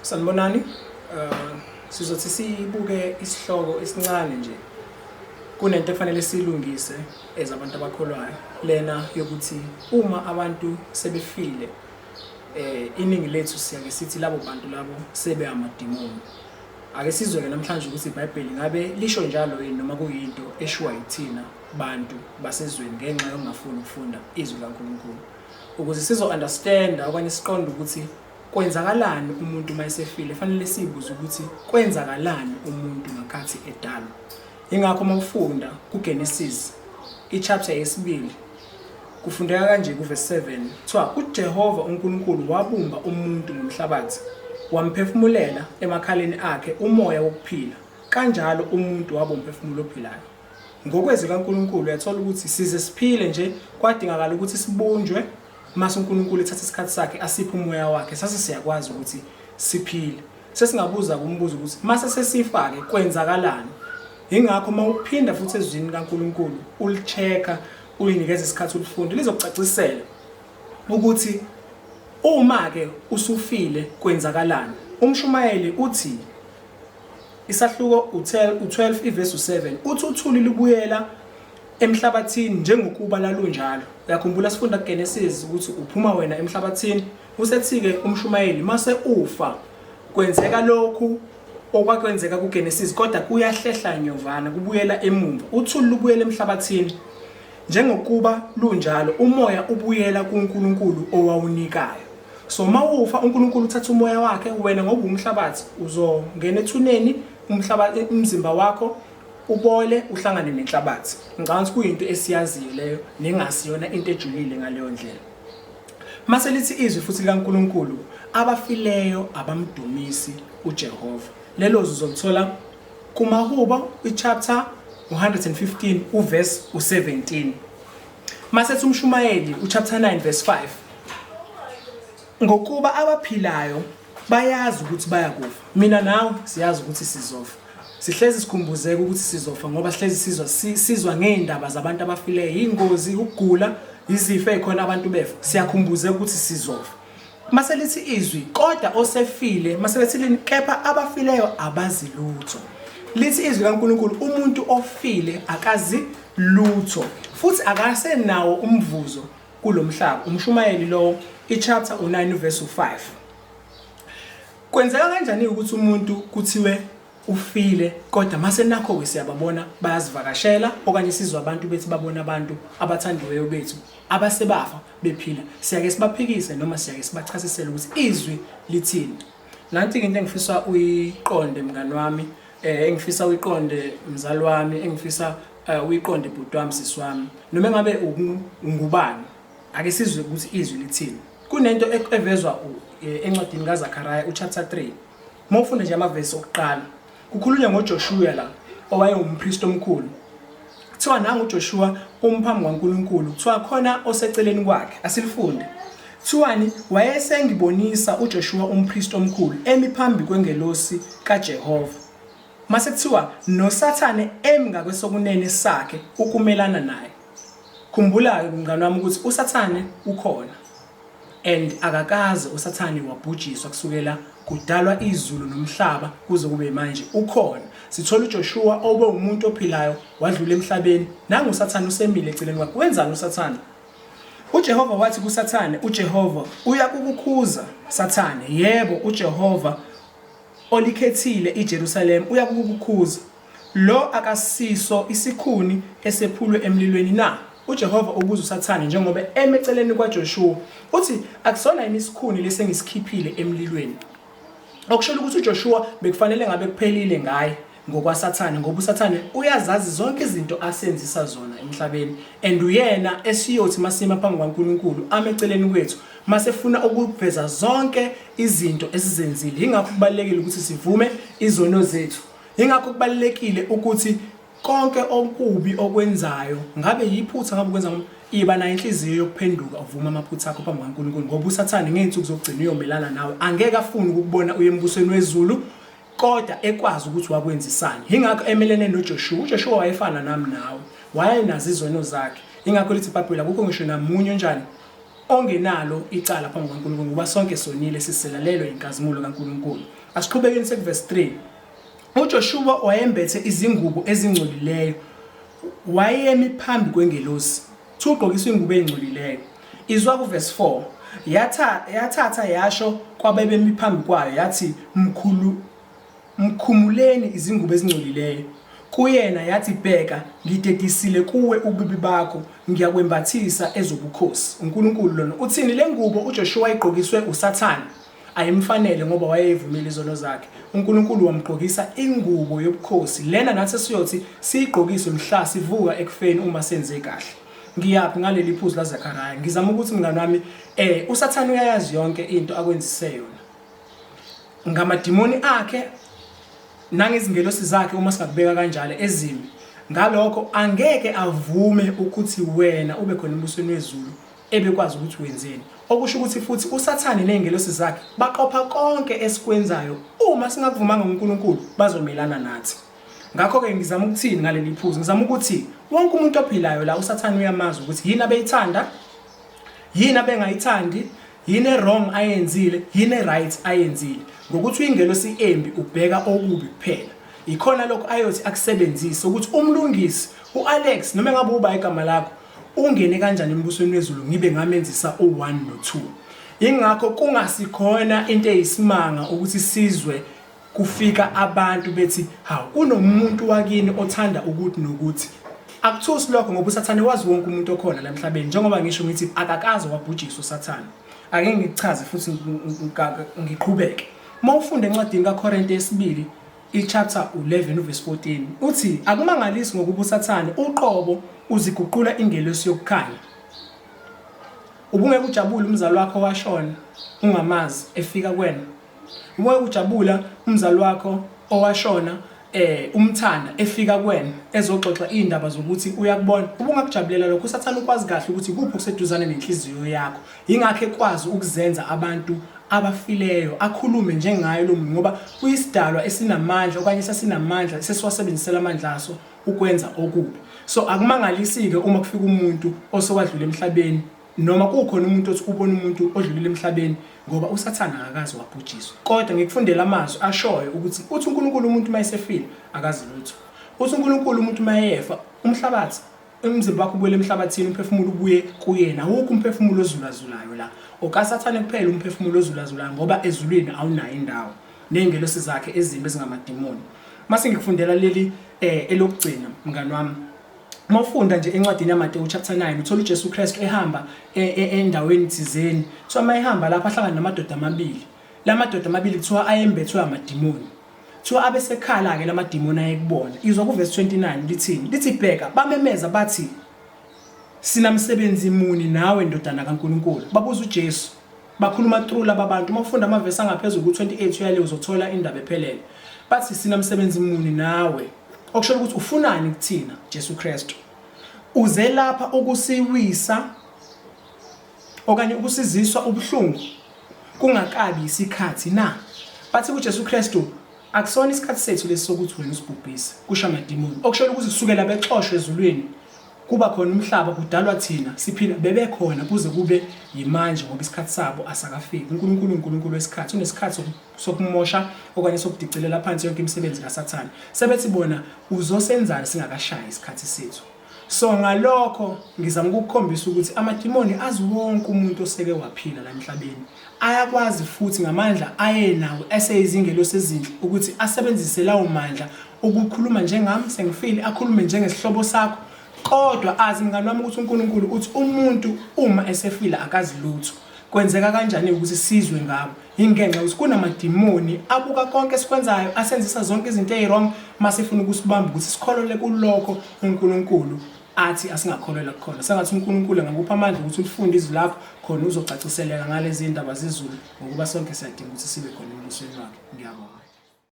Sanibonani. Sizothi sibuke isihloko esincane nje. Kunento efanele siyilungise as abantu abakholwayo lena yokuthi uma abantu sebefile iningi lethu siyake sithi labo bantu labo sebe amadimoni. Ake sizwe ke namhlanje ukuthi iBhayibheli ngabe lisho njalo yini noma kuyinto eshiwa yithina bantu basezweni ngenxa yokungafuni ukufunda izwi likaNkulunkulu. Ukuze sizo understand okanye siqonde ukuthi kwenzakalani umuntu uma esefile, fanele sibuze ukuthi kwenzakalani umuntu ngakhathi edalwa. Ingakho uma ufunda kuGenesis ichapter yesibili kufundeka kanje kuverse 7 kuthiwa uJehova uNkulunkulu wabumba umuntu ngomhlabathi wamphefumulela emakhaleni akhe umoya wokuphila kanjalo umuntu waba umphefumulo ophilayo. Ngokwezwi kaNkulunkulu uyathola ukuthi size siphile nje kwadingakala ukuthi sibunjwe mase uNkulunkulu ethatha isikhathi sakhe asiphe umoya wakhe sase siyakwazi ukuthi siphile. Sesingabuza kumbuzo ukuthi mase sesifa-ke kwenzakalani? Yingakho uma uphinda futhi ezwini kaNkulunkulu ulichecka ulinikeza isikhathi ulifunde lizokucacisela ukuthi uma-ke usufile kwenzakalani. Umshumayeli uthi isahluko u-12 ivesi u-7 uthi uthuli lubuyela emhlabathini njengokuba lalunjalo. Uyakhumbula sifunda kuGenesis ukuthi uphuma wena emhlabathini, usethi-ke umshumayeli mase ufa kwenzeka lokhu okwakwenzeka kuGenesis kodwa kuyahlehla nyovana kubuyela emumva. Uthuli lubuyela emhlabathini njengokuba lunjalo, umoya ubuyela kuNkulunkulu owawunikayo. So uma ufa uNkulunkulu uthatha umoya wakhe, wena ngoba umhlabathi uzongena ethuneni, umhlaba umzimba wakho ubole uhlangane nenhlabathi. Ngicabanga ukuthi kuyinto esiyaziyo leyo nengasiyona into ejulile ngaleyo ndlela. Mase lithi izwi futhi likaNkulunkulu abafileyo abamdumisi uJehova. Lelo zwi uzolithola kumahubo ichapter 115 uverse u17. Mase umshumayeli uchapter 9 verse 5 ngokuba abaphilayo bayazi ukuthi bayakufa. Mina nawe siyazi ukuthi sizofa. Sihlezi sikhumbuzeka ukuthi sizofa ngoba sihlezi sizwa sizwa ngey'ndaba zabantu abafileyo, iy'ngozi, ukugula, izifo ey'khona abantu befa. Siyakhumbuzeka ukuthi sizofa. Mase lithi izwi kodwa osefile, mase bethi lini kepha abafileyo abazi lutho. Lithi izwi kaNkulunkulu umuntu ofile akazi lutho futhi akasenawo umvuzo kulomhlaba. Umshumayeli lowo ichapter u9 verse u5. Kwenzeka kanjani ukuthi umuntu kuthiwe ufile kodwa mase nakho-ke siyababona bayazivakashela okanye sizwe abantu bethi babona abantu abathandiweyo bethu abasebafa bephila, siyake sibaphikise noma siyake sibachasisele ukuthi izwi lithini. Nanti-ke into engifisa uyiqonde mngani wami, engifisa uyiqonde mzali wami, engifisa uyiqonde bhuti wami, sisi wami, noma engabe ungubani, ake sizwe ukuthi izwi lithini. Kunento evezwa encwadini kaZakhariya uchapter 3. Uma ufunda nje amavesi okuqala, kukhulunywa ngoJoshuwa la owayewumpristi omkhulu. Kuthiwa nangu uJoshuwa umphambi kwaNkulunkulu, kuthiwa khona oseceleni kwakhe. Asilifunde. Kuthiwani wayesengibonisa uJoshuwa umpristi omkhulu emi phambi kwengelosi kaJehova. Mase kuthiwa noSathane emi ngakwesokunene sakhe ukumelana naye. Khumbula-ke mngani wami ukuthi uSathane ukhona and akakaze uSathane wabhujiswa kusukela kudalwa izulu nomhlaba kuze kube manje ukhona. Sithola uJoshuwa obe umuntu ophilayo wadlula emhlabeni, nangu uSathane usemile eceleni kwakhe. Wenzani uSathane? UJehova wathi kuSathane, uJehova uyakukukhuza Sathane, yebo uJehova olikhethile iJerusalema uyakukukhuza. Lo akasiso isikhuni esephulwe emlilweni na? UJehova ubuza uSathane njengoba eme eceleni kwaJoshuwa. Uthi, akusona yini isikhuni lesi engisikhiphile emlilweni? Okusho ukuthi uJoshuwa bekufanele ngabe kuphelile ngaye ngokwaSathane ngoba uSathane uyazazi zonke izinto asenzisa zona emhlabeni and uyena esiyothi masima phambi kwaNkulunkulu ame eceleni kwethu masefuna ukuveza zonke izinto esizenzile. Yingakho kubalulekile ukuthi sivume izono zethu. Yingakho kubalulekile ukuthi konke okubi okwenzayo ngabe yiphutha ngabe ukwenza iba nayo inhliziyo yokuphenduka uvuma amaphutha akho phambi kukaNkulunkulu ngoba uSathane ngey'nsuku zokugcina uyomelana nawe, angeke afune ukukubona uye embusweni wezulu kodwa ekwazi ukuthi wakwenzisani. Yingakho emelene noJoshuwa. UJoshuwa wayefana nami nawe, wayenazo izono zakhe. Yingakho lithi iBhayibheli akukho ngisho namunye onjani Ongenalo icala phambi kukaNkulunkulu ngoba sonke sonile siselalelwe inkazimulo kaNkulunkulu. Asiqhubekeni sekuverse 3. UJoshua wayembethe izingubo ezingcolileyo wayemi phambi kwengelosi. Kuthiwa ugqokiswa ingubo ezingcolileyo. Izwa kuverse 4. Yatha yathatha yasho kwabebemi phambi kwayo yathi mkhulu Mkhumuleni izingubo ezingcolileyo. Kuyena yathi, Bheka, ngidedisile kuwe ububi bakho, ngiyakwembathisa ezobukhosi. UNkulunkulu lona. Uthini? Le ngubo uJoshuwa ayigqokiswe uSathane ayimfanele ngoba wayeyivumile izono zakhe. UNkulunkulu wamgqokisa ingubo yobukhosi. Lena nathi siyothi siyigqokiswe mhla sivuka ekufeni uma senze kahle. Ngiyaphi ngaleli phuzu laZakaraya? Ngizama ukuthi mngani wami, uSathane uyayazi yonke into akwenzise yona. Ngamadimoni akhe nangezingelosi zakhe uma singakubeka kanjalo ezimbi. Ngalokho angeke avume ukuthi wena ube khona embusweni wezulu ebekwazi ukuthi wenzeni. Okusho ukuthi futhi uSathane nezingelosi zakhe baqopha konke esikwenzayo. Uma singakuvumanga uNkulunkulu bazomelana nathi. Ngakho-ke ngizama ukuthini ngaleli phuzu? Ngizama ukuthi wonke umuntu ophilayo la uSathane uyamazi ukuthi yini abeyithanda, yini abengayithandi, yini e-wrong ayenzile, yini e-right ayenzile. Ngokuthi uyingelosi embi ubheka okubi kuphela. Ikhona lokho ayothi akusebenzise ukuthi umlungisi u-Alex noma engabe uba igama lakho ungene kanjani embusweni wezulu ngibe ngamenzisa u-1 no-2. Ingakho kungasikhona into eyisimanga ukuthi sizwe Kufika abantu bethi, Hawu, kunomuntu wakini othanda ukuthi nokuthi. Akuthusi lokho ngoba uSathane wazi wonke umuntu okhona la emhlabeni. Njengoba ngisho ngithi akakaze wabhujiswa uSathane. Ake ngikuchaze futhi ngiqhubeke. Uma ufunda encwadini kaKorinte yesibili i-chapter 11 uverse 14 uthi akumangalisi ngokuba uSathane uqobo uziguqula ingelosi yokukhanya. Ubungeke ujabule umzali wakho washona ungamazi efika kuwena. Ubungeke ujabula umzali wakho owashona umthanda efika kuwena ezoxoxa iy'ndaba zokuthi uyakubona. Ubungakujabulela lokho. USathane ukwazi kahle ukuthi ikuphi okuseduzane nenhliziyo yakho. Yingakho ekwazi ukuzenza abantu abafileyo akhulume njengaye lo muntu ngoba uyisidalwa esinamandla okanye esasinamandla sesiwasebenzisela amandla aso ukwenza okubi. So akumangalisi-ke uma kufika umuntu osewadlula emhlabeni Noma kukhona umuntu othi ubona umuntu odlulile emhlabeni ngoba uSathane akakaze wabhujiswa. Kodwa ngikufundela amazwi ashoyo ukuthi uthi uNkulunkulu umuntu uma esefile akazi lutho. Uthi uNkulunkulu umuntu uma eyefa umhlabathi umzimba wakho ubuyele emhlabathini umphefumulo ubuye kuyena. Awukho umphefumulo ozulazulayo la. OkaSathane kuphela umphefumulo ozulazulayo ngoba ezulwini awunayo indawo. Nezingelosi zakhe ezimbi ezingamadimoni. Mase ngikufundela leli elokugcina mngani wami. Uma ufunda nje encwadini yaMateyu chapter 9 uthola uJesu Kristu ehamba endaweni thizeni. Kuthiwa uma ehamba lapho ahlangana namadoda amabili. La madoda amabili kuthiwa ayembethwe amadimoni. Kuthiwa abesekhala-ke la madimoni ayekubona. Izwa kuvesi 29 lithini? Lithi bheka bamemeza bathi sinamsebenzi muni nawe ndodana kaNkulunkulu? Babuza uJesu. Bakhuluma through laba bantu. Uma ufunda amavesi angaphezulu ku-28 uyale uzothola indaba ephelele. Bathi sinamsebenzi muni nawe? Okusho ukuthi ufunani kuthina Jesu Kristu? Uze lapha ukusiwisa okanye ukusiziswa ubuhlungu kungakabi isikhathi na? Bathi kuJesu Kristu akusona isikhathi sethu lesi sokuthi wena usibhubhise, kusho amadimoni. Okusho ukuthi kusukela bexoshwe ezulwini kuba khona umhlaba kudalwa thina siphila bebekhona kuze kube yimanje ngoba isikhathi sabo asakafiki. UNkulunkulu uNkulunkulu wesikhathi, unesikhathi sokumosha okanye sokudicilela phansi yonke imisebenzi kaSathane. Sebethi bona uzosenzani singakashayi isikhathi sethu. So ngalokho ngizama ukukukhombisa ukuthi amadimoni azi wonke umuntu oseke waphila la emhlabeni. Ayakwazi futhi ngamandla ayenawo eseyizingelosi ezinhle ukuthi asebenzise lawo mandla ukukhuluma njengami sengifile, akhulume njengesihlobo sakho. Kodwa azi mngani wami ukuthi uNkulunkulu uthi umuntu uma esefile akazi lutho. Kwenzeka kanjani ukuthi sizwe ngabo? Yingenxa yokuthi kunamadimoni abuka konke esikwenzayo, asenzisa zonke izinto eziwrong, masefuna ukusibamba ukuthi sikholele kulokho uNkulunkulu athi asingakholelwa kukhona. Sengathi uNkulunkulu angakupha amandla ukuthi ulifunde izwi lakho khona uzocaciseleka ngalezi ndaba zezulu ngokuba sonke siyadinga ukuthi sibe khona embusweni wakhe. Ngiyabonga.